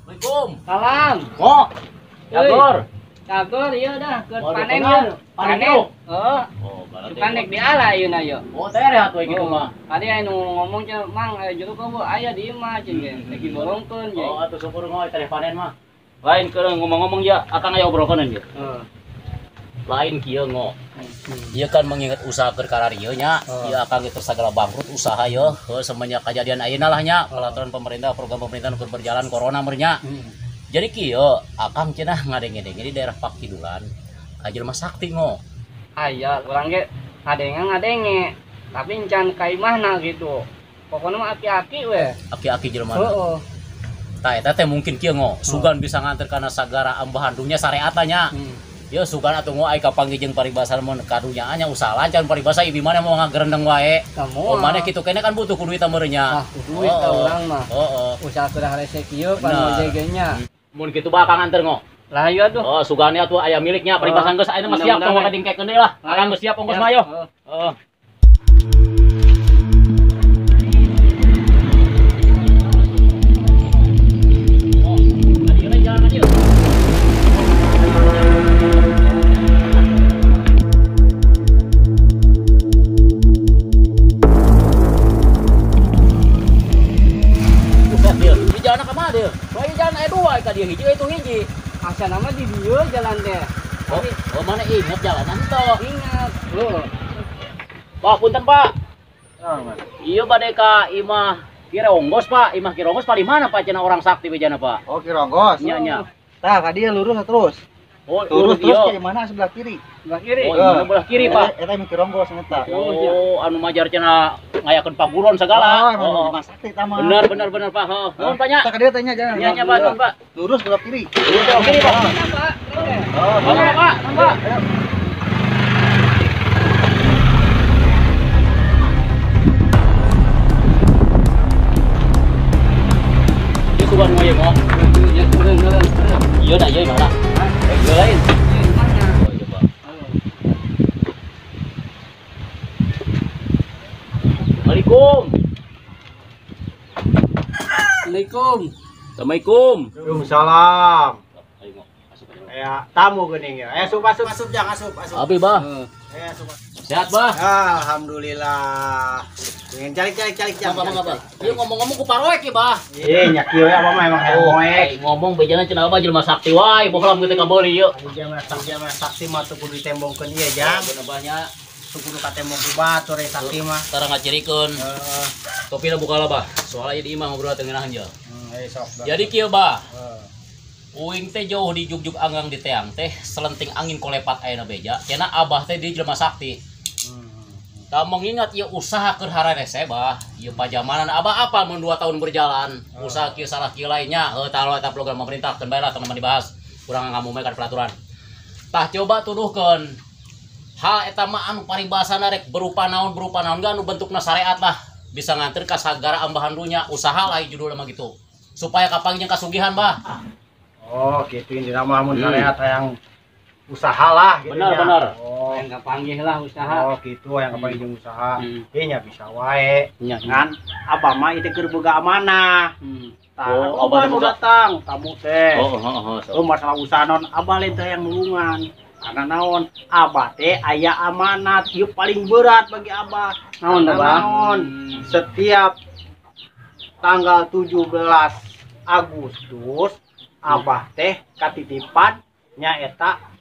Assalamualaikum. Salam. Oh. Cagor. Cagor ieu dah keur panen ieu. Panen. Heeh. Oh, berarti panen di ala ayeuna ieu. Oh, teh rehat we kitu mah. Tadi aya nu ngomong cenah Mang aya jeruk eueuh aya di imah cenah ge. Lagi borongkeun ye. Oh, atuh syukur ngoy teh panen mah. Lain keur ngomong-ngomong ya akang aya obrolkeun ieu. Heeh. Lain kieu ngo. Ieu kan mengingat usaha keur kararieu nya, ieu akang geus segala bangkrut usaha yeuh, heuh semenjak kejadian ayeuna lah nya, peraturan pemerintah, program pemerintah nu keur berjalan corona meureun nya. Jadi kieu akang cenah ngadenge-denge di daerah Pakidulan, ka jelema sakti ngo. Aya, urang ge ngadenge-ngadenge, tapi encan ka imahna gitu. Pokona mah aki-aki we. Aki-aki jelema. Heeh. Tah eta teh mungkin kieu ngo, sugan bisa nganter kana sagara ambahan dunya sareata nya. Ya sugan atuh ngo ai kapanggih jeung paribasa mun kadunyaan nya usaha lancar paribasa ieu mana mau ngagerendeng wae. Oh maneh kitu kene kan butuh ku duit meureun nya. Ah, ku duit ta urang mah. Heeh. Usaha keur harese kieu pan ojek nya. Mun kitu bakal nganter ngo. Lah ieu atuh. Oh sugane atuh aya miliknya paribasan geus ayeuna mah siap tong kadingkekeun deui lah. Akang geus siap ongkos mah yo. Heeh. Dia hiji itu hiji. Asa nama di dieu jalan teh. Oh, oh mana ingat jalanan toh? Ingat. Lho. Pak punten Pak. Oh, Mas. Iya bade ka imah Kironggos Pak. Imah Kironggos paling mana Pak cenah orang sakti bejana Pak? Oh Kironggos. Nya nya. Tah ka dieu lurus terus. Oh, lurus terus ke mana sebelah kiri? Sebelah kiri. Oh, imah sebelah kiri Pak. Eta imah Kironggos eta. Oh, anu majar cenah ngayakeun paguron segala. Oh, imah sakti tah mah. Bener bener bener Pak. Heeh. Nuhun Pak nya. Tah ka dieu teh nya jalan. Nya nya Pak, nuhun Pak. Lurus sebelah kiri. Lurus sebelah kiri Pak. Pak. Oh, nuhun Pak. Nuhun Pak. Ieu sugan we ngo. Ieu da ieu mana? Ieu lain. Oh, iya, Pak. Assalamualaikum. Assalamualaikum. Assalamualaikum. Waalaikumsalam. Ya, tamu geuning ya. Asup asup asup jang asup asup. Abi, Bah. Asup. Sehat, Bah? Alhamdulillah. Ingin calik-calik jang. Apa? Ieu ngomong-ngomong ku paroek ya, Bah. Iya, nya kieu ya abah mah emang hayang moek. Ngomong bejana cenah abah jelema sakti wae, bohlam kitu kabeuli ieu. Jelema sakti mah teu kudu ditembongkeun ieu jang. Bener bah nya. Teu kudu katembong ku batur sakti mah. Tara ngacirikeun. Heeh. Topina buka lah, Bah. Soalnya ieu di imah ngobrol teu ngeunahan jeung. Sok. Jadi kieu, Bah. Uing teh jauh di jugjug anggang di teang teh selenting angin kolepat ayeuna beja. Cenah abah teh di jelema sakti. Tah mengingat ieu usaha keur hararese bah, ieu pajamanan abah apa mun 2 tahun berjalan, usaha kieu salah kieu lainnya, heuh tah eta program pemerintah keun bae lah teman-teman dibahas. Urang ngamume kan peraturan. Tah coba tuduhkeun hal eta mah anu paribasana rek berupa naon ge anu bentukna syariat lah, bisa nganter ka sagara ambahan dunya, usaha lah judulna mah gitu. Supaya kapanggih jeung kasugihan bah. Oh, gitu intina mah mun syariat hayang usaha lah gitu. Benar, benar. Oh, yang kapanggih lah usaha. Oh, gitu yang kapanggih jeung usaha. Ieu nya bisa wae. Ngan abah mah ieu teh keur boga amanah. Tah, oh, abah nu datang tamu teh. Oh, heeh, oh, masalah usaha non abah lain teh yang nulungan. Karena naon? Abah teh aya amanat ieu paling berat bagi abah. Naon teh, Bah? Naon? Setiap tanggal 17 Agustus abah teh katitipan nyaeta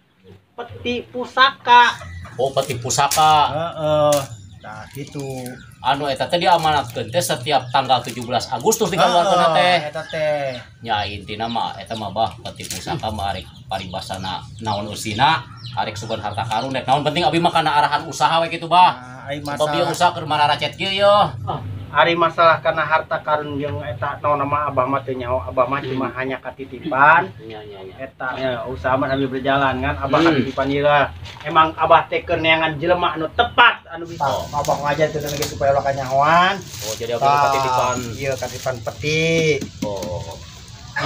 peti pusaka. Oh, peti pusaka. Heeh. Nah, gitu. Anu eta teh diamanatkeun teh setiap tanggal 17 Agustus dikaluarkeun teh. Eta teh. Nya intina mah eta mah bah peti pusaka mah arek paribasana naon eusina, arek sugan harta karun rek naon penting abi mah kana arahan usaha we kitu bah. Nah, ai Sebab ieu masalah usaha keur mararacet kieu yeuh. Ari masalah karena harta karun jeung eta naon mah abah mah teu nyaho, abah mah cuma hanya katitipan. Nya nya nya. Eta nya usaha mah sambil berjalan kan abah katitipan ieu lah. Emang abah teh keur neangan jelema anu tepat anu bisa. Oh. Abah ngajar teh lagi supaya ulah kanyahoan. Oh, jadi abah katitipan. Iya, katitipan peti. Oh.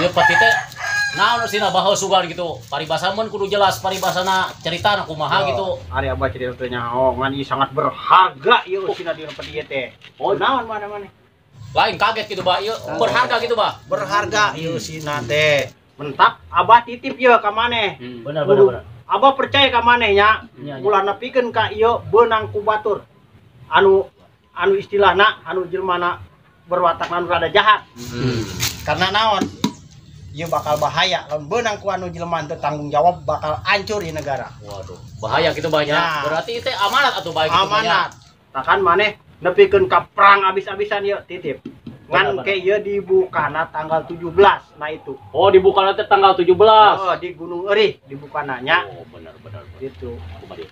Ieu peti teh naon sih bahwa sugan gitu. Paribasa mun kudu jelas paribasana ceritana kumaha gitu. Ari abah cerita teh nyaho ngan ieu sangat berharga ieu usina di peti ieu teh. Oh, naon mana-mana. Lain kaget gitu bah, ieu berharga gitu bah. Berharga ieu eusina teh. Mentak abah titip ieu ka maneh. Bener bener bener. Abah percaya ka maneh nya. Ulah nepikeun ka ieu beunang ku batur. Anu anu istilahna anu jelmana berwatak anu rada jahat. Karena naon? Ieu bakal bahaya lamun beunang ku anu jelema teu tanggung jawab bakal hancur di negara. Waduh, bahaya gitu banyak. Nah. Berarti itu amanat atuh bae gitu Amanat. Tah kan maneh nepikeun ka perang abis-abisan ieu titip. Ngan ke ieu dibukana tanggal 17. Nah itu. Oh, dibukana teh tanggal 17. Oh, di Gunung Eurih dibukana nya. Oh, benar benar. Gitu. Kumaha dia?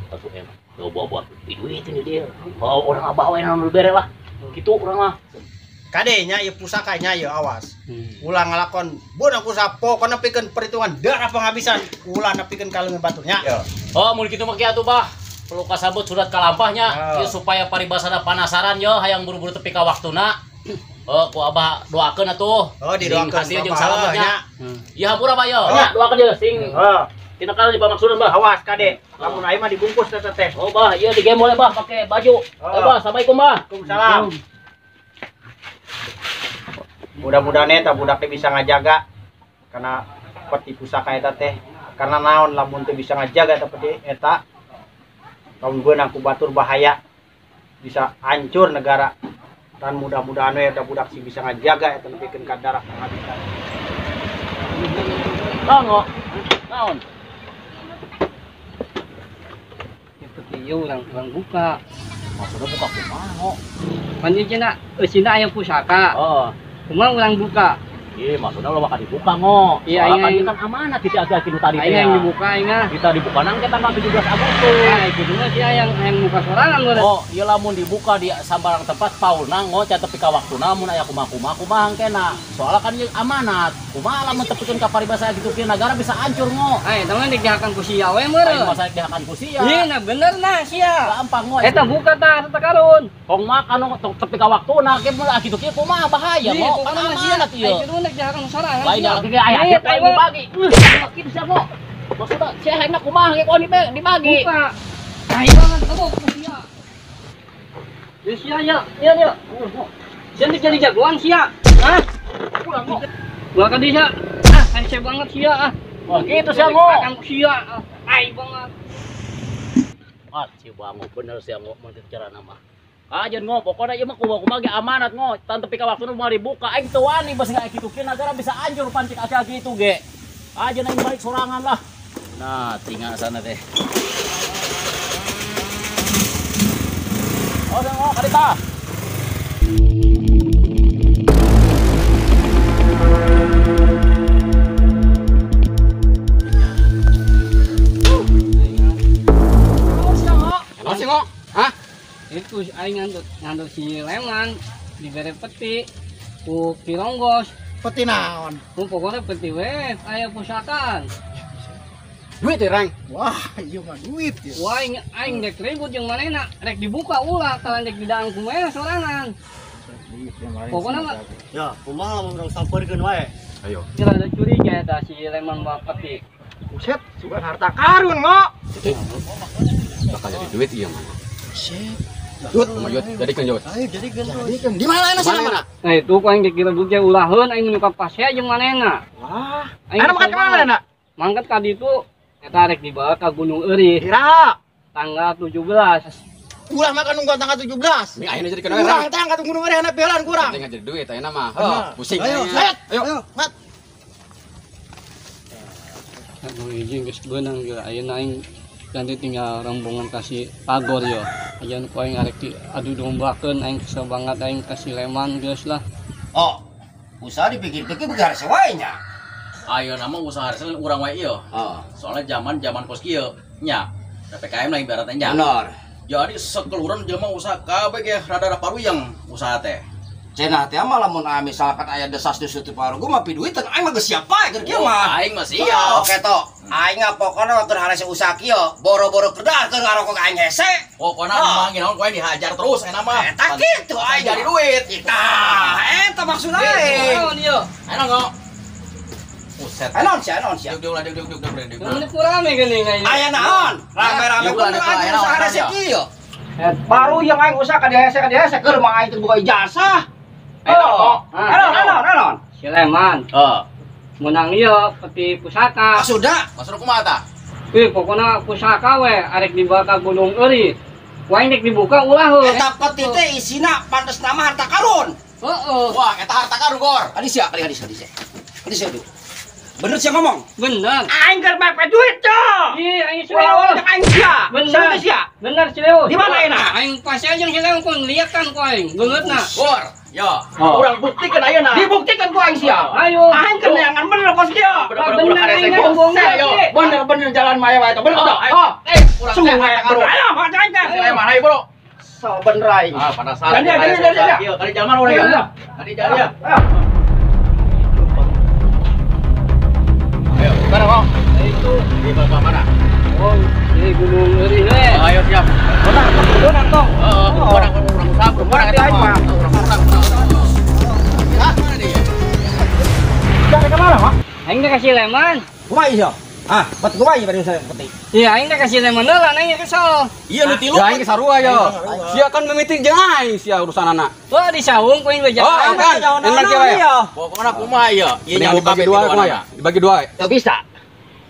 1 M. Bawa-bawa duit ini dia. Oh, orang abah we anu bere lah. Gitu urang mah. Kade nya ieu pusakanya ieu awas. Ulah ngalakon beunang ku sapo pokona nepikeun perhitungan darah penghabisan. Ulah nepikeun ka leungeun batur nya. Oh, mun kitu mah kieu atuh bah. Perlu kasabut surat kalampahnya ieu supaya paribasana panasaran yo hayang buru-buru tepi ka waktuna. Oh, ku abah doakeun atuh. Oh, didoakeun hasil jeung salametnya. Ieu hampura bah yo. Nya, doakeun ieu sing. Heeh. Tina kana dipamaksudna bah. Awas kade, lamun aing mah dibungkus teh teh. Oh bah, ieu digembol bah pake baju. Oh bah, assalamualaikum bah. Waalaikumsalam. Mudah-mudahan eta budak teh bisa ngajaga karena peti pusaka eta teh. Karena naon lamun teu bisa ngajaga eta peti eta lamun beunang ku batur bahaya bisa hancur negara. Dan mudah-mudahan we eta budak sih bisa ngajaga eta nepikeun ka darah penghabisan. Naon? Naon? Ieu urang buka. Maksudnya buka kumaha, Ngo? Pan ieu cenah eusina aya pusaka. Heeh. Kumaha urang buka? Iya, maksudnya lo bakal dibuka, Ngo. Iya, soalnya kan kan amanat kita aki-aki nu tadi teh. Aing yang dibuka aing ah. Kita dibuka nang ke tanggal 17 Agustus. Nah, itu mah sia yang buka sorangan meureun. Oh, ieu lamun dibuka di sambarang tempat paulna Ngo ca tepi ka waktuna mun aya kumaha-kumaha kumaha engkena. Soalnya kan ieu amanat. Kumaha lamun tepikeun ka paribasa kitu kieu negara bisa hancur, Ngo. Ah, eta mah dihakan ku sia we meureun. Aing masa dihakan ku sia. Iya, nah bener nah sia. Gampang Ngo. Eta buka tah harta karun. Tong makan Ngo tepi ka waktuna kieu mun kitu kieu kumaha bahaya, Ngo. Kan amanat ieu. Lain lagi ge aya aya dibagi. Makin sia Ngo. Maksudna sia hayangna kumaha ge ku dibagi. Buka. Tai banget kamu ku sia. Ya sia ya, ya ya. Sia jadi jagoan sia. Hah? Pulang Ngo. Gua ka dia. Ah, hese banget sia ah. Wah, gitu sia Ngo. Akan sia. Tai banget. Ah, si Bango bener sia Ngo mun cara nama. Aja Ngo, pokoknya ieu mah kumaha-kumaha ge amanat Ngo. Tan tepi ka waktuna moal dibuka. Aing teu wani bas nggak kitu kieu negara bisa hancur pancik aki-aki itu ge. Aja aing balik sorangan lah. Nah, tinggal sana teh. Oh, Ngo, karita. Naon sih, Ngo? Hah? Itu aing ngandut si Leman dibere peti ku Kironggos. Peti naon? Ku pokoknya peti we aya pusakan. Duit ya, Rang? Wah, ieu mah duit ya. Wah, aing rek ribut jeung manehna, rek dibuka ulah kalau rek didaang kumaha sorangan. Pokoknya mah ya, kumaha lamun urang sampeurkeun wae. Ayo. Kira ada curiga eta si Leman bawa peti. Buset, sugan harta karun, Ngo. Bakal jadi duit ieu mah. Buset. Jut, jut, jadikeun jut. Ayo jadikeun. Jadikeun. Di mana anu sana? Nah, itu ku aing dikira buke ulaheun aing nu ka pasea jeung manehna. Wah. Anu mangkat ka mana, Nak? Mangkat ka ditu eta rek dibawa ka Gunung Eurih. Iraha? Tanggal 17. Ulah makan nunggu tanggal 17. Ini ayeuna jadikeun we. Urang tanggal Gunung Eurih ana belan kurang. Penting jadi duit ayeuna mah. Heuh, pusing. Ayo, ayo, mat. Aduh, izin geus beunang geura ayeuna aing nanti tinggal rombongan kasih pagor yo. Ayeuna ku aing arek diadu dombakeun aing kesel banget aing kasih Leman geus lah. Oh, usaha dipikir-pikir begar wae nya. Ayeuna mah usaha hareuseun urang wae ieu. Heeh. Soalnya zaman-zaman kos kieu nya. PPKM lah ibaratnya nya. Bener. Jadi sekeluaran jelema usaha kabeh ge rada-rada paruyeng usaha teh. Cenah teh mah lamun misalkan aya desas-desus teu parugu mah piduiteun aing mah geus siap bae keur kieu mah. Aing mah siap. Oke to. Aing mah pokona keur harese usaha kieu, boro-boro kedah keur ngarokok aing hese. Pokona mah naon ku aing dihajar terus aing mah. Eta kitu aing jadi duit. Tah, eta maksud aing. Naon ieu? Aing ngo. Buset. Naon sia, naon sia. Dug dug dug dug dug dug. Mun kurame geuning aing. Aya naon? Rame-rame bener aing usaha harese kieu. Baru yang aing usaha ka dihese keur mah aing teh boga ijazah. Oh, naon. Si Leman. Heeh. Menang ieu peti pusaka. Sudah. Maksudna kumaha tah? Ih, pokona pusaka we arek dibawa ka Gunung Eury. Ku aing rek dibuka ulah heuh. Eta peti teh isina pantes nama harta karun. Heeh. Wah, eta harta karun Gor. Hadis ya, kali hadis. Hadis ya, bener sih ngomong? Bener. Aing keur mepe duit, coy. Ih, aing si Ulah Leo. aing sia. Bener. Sia. Bener si Leo. Di mana enak? Aing pasti aja si Leo kun lihat kan ku aing. Geungeutna. Gor. Yo. Urang buktikan ayeuna. Dibuktikan ku aing sia. Ayo. Aing keur neangan bener kos kieu. Bener aing ngomong. Bener-bener jalan maya wae bener toh. Oh, urang Sungguh bener. Ayo, aing teh. Si Leman ayo, Bro. So bener aing. Ah, penasaran. Jadi. Kali jalan urang ya. Kali jalan ya. Ayo, mana kok? Itu di bawah mana? Oh, di Gunung Eury we. Ayo siap. Bener toh. Heeh, urang usaha, urang eta mah. Urang. Hah, mana dia? Jangan ke mana, Pak? Aing teh kasih Leman. Kumaha ieu? Ah, bat kumaha ieu bari peti. Iya, aing teh kasih Leman heula aing kesel. Iya nu tilu. Ya aing sarua ya. Sia kan memiting jeung aing sia urusanana. Oh, di saung ku aing beja. Oh, kan. Enak kieu we. Pokona kumaha ieu? Ieu nya dibagi dua kumaha ya? Dibagi dua. Teu bisa.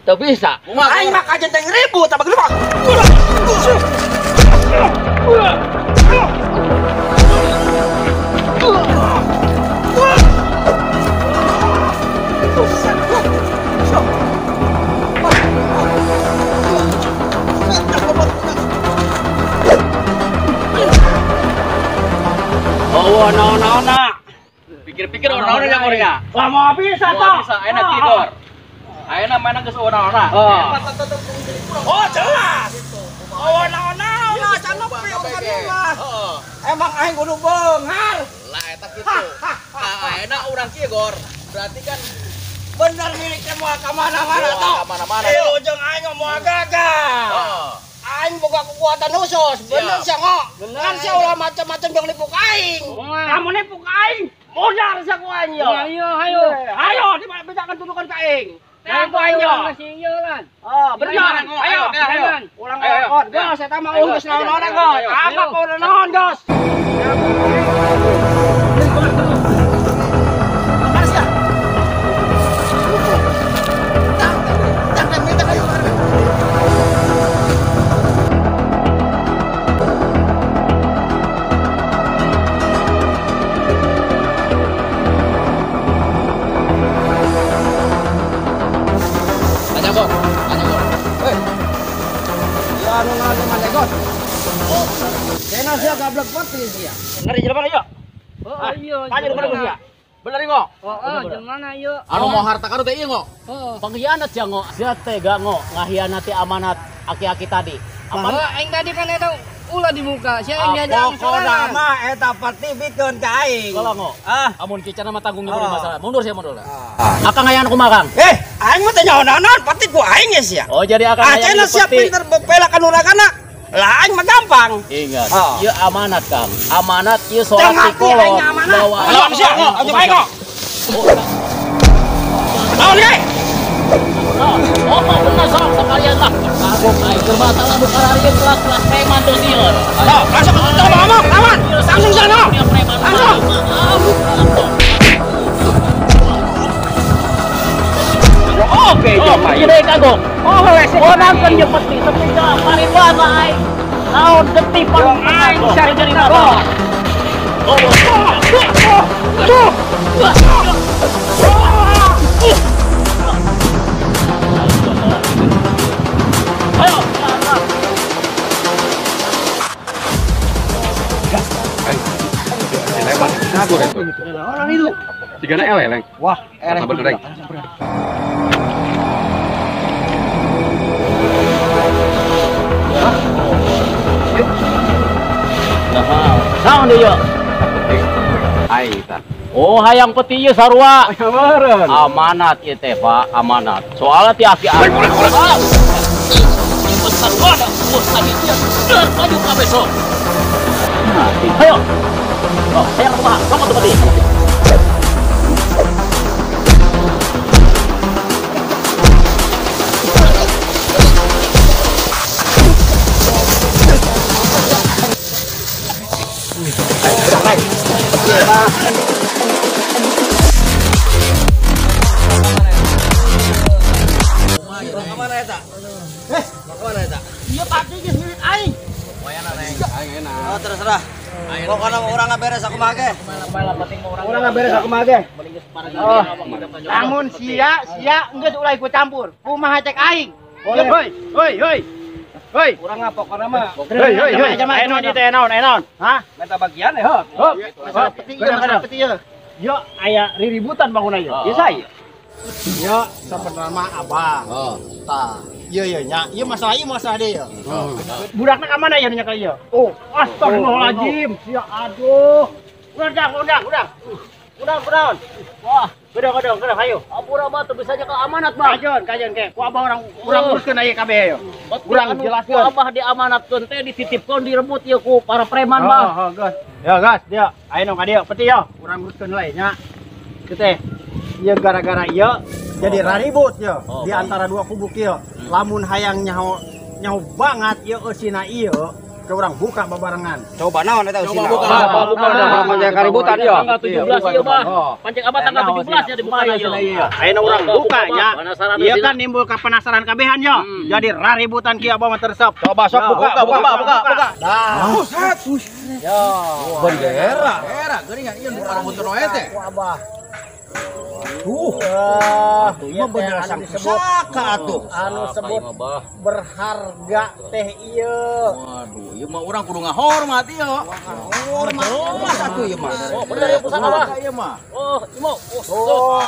Teu bisa. Aing mah kajen teh ribut apa gede. Oh, naon-naon. Pikir-pikir naon-naon nya gornya. Wah, mau bisa toh. Bisa enak tidur. Ayeuna mana geus naon-naon. Oh, jelas. Oh, naon-naon lah, can nepi urusan mah. Emang aing kudu beunghar. Lah eta kitu. Ayeuna urang kieu Gor. Berarti kan bener miliknya moal ka mana-mana toh. Ka mana-mana. Ieu jeung aing moal gagal. Aing boga kekuatan khusus. Bener sia ngo. Kan sia ulah macam-macam jeung nipu ka aing. Kamu nipu ka aing, modal sia ku aing yo. Ayo, ayo. Ayo, di mana bejakan tudukan ka aing. Nah, ku aing yo. Oh, bener. Ayo, ayo. Ulang ngalakon. Gos, eta mah geus naon-naon gos. Apa kau naon, Gos? Ngeri jelema ieu. Oh, iya. Tanya di mana sia? Bener ngo? Heeh, jeung mana ieu? Anu mau harta karun teh ieu ngo. Heeh. Pengkhianat ya ngo. Sia tega ngo ngahianati amanat aki-aki tadi. Apa aing tadi kan eta ulah dibuka. Sia aing diajang Pokona mah eta peti bikeun ka aing. Kalau ngo. Ah, amun kicana mah tanggung jawab masalah. Mundur sia mundur lah. Akang hayang kumaha, Kang? Eh, aing mah teh nyaho-naon peti ku aing ya sia. Oh, jadi akang hayang. Ah, cenah sia pinter bepela ka nuragana. Lah aing mah gampang. Ingat, ieu amanat Kang. Amanat ieu sholat Jangan di kolot. Bawa. Ayo sia, ayo aing kok. Naon ge? Oh, bener sok sekalian lah. Kagok aing keur masalah nu kararieun kelas-kelas preman teu sieun. Sok, langsung coba ngomong, lawan. Langsung sana. Langsung. Oke, Oh, ieu kagok. Oh, lesek. Onangkeun ieu peti sepi ka paribasa aing. Naon getih pang aing jadi masalah. Oh. Ayo. Orang itu. Sigana eleh, Leng. Wah, eleh. Bener, Leng. Naon deui? Aing tah. Oh, hayang peti ieu sarua. Amanat ieu teh, Pak, amanat. Soalnya ti aki-aki. Maju kabeh sok. Ayo. Oh, hayang kumaha? Sok atuh peti. Pokona urang ngaberes aku mah ge. Urang ngaberes aku mah ge. Oh. Lamun sia sia geus ulah ikut campur. Kumaha cek aing? Hoi, hoi, hoi. Hoi. Urang mah pokona mah. Hoi, hoi, hoi. Aya naon ieu teh naon, aya naon? Hah? Minta bagian ya, heuh. Masalah peti ieu, masalah peti ieu. Yo aya riributan bangun ieu. Ieu saya. Yo sabenerna mah abah. Tah. Ieu ieu nya, ieu masalah deui ieu. Budakna ka mana ieu nya ka ieu? Oh, astagfirullahaladzim. Sia aduh. Udang, udang, udang. Udang, udang. Wah, gedang, gedang, gedang, ayo. Ampura mah teu bisa ka amanat mah. Kajon, kajon ke. Ku abah urang urang uruskeun aya kabeh ayo. Urang jelaskeun. Ku abah diamanatkeun teh dititipkeun direbut ieu ku para preman mah. Oh, geus. Ya, gas, dia. Ayo nong ka dieu, peti yo. Urang uruskeun heula nya. Kieu teh. Ieu gara-gara ieu jadi raribut yo di antara dua kubu kieu. Lamun hayang nyaho nyaho banget ieu eusina ieu ke urang buka babarengan. Coba naon eta eusina? Coba buka. Pancen kaributan ieu. Tanggal 17 ieu mah. Pancen abah tanggal 17 ya dibuka ieu. Ayeuna urang buka nya. Ieu kan nimbul ka penasaran kabehan yo. Jadi raributan kieu abah mah teresep. Coba sok buka buka buka buka. Dah. Buset. Yo. Bendera. Bendera geuningan ieu nu rambut nu teh. Ku abah. Mah bendera sang pusaka atuh. Anu sebut berharga teh ieu. Waduh, ieu mah urang kudu ngahormat ieu. Hormat atuh ieu mah. Oh, bener ya pusaka mah. Ieu mah. Oh, ieu mah. Oh.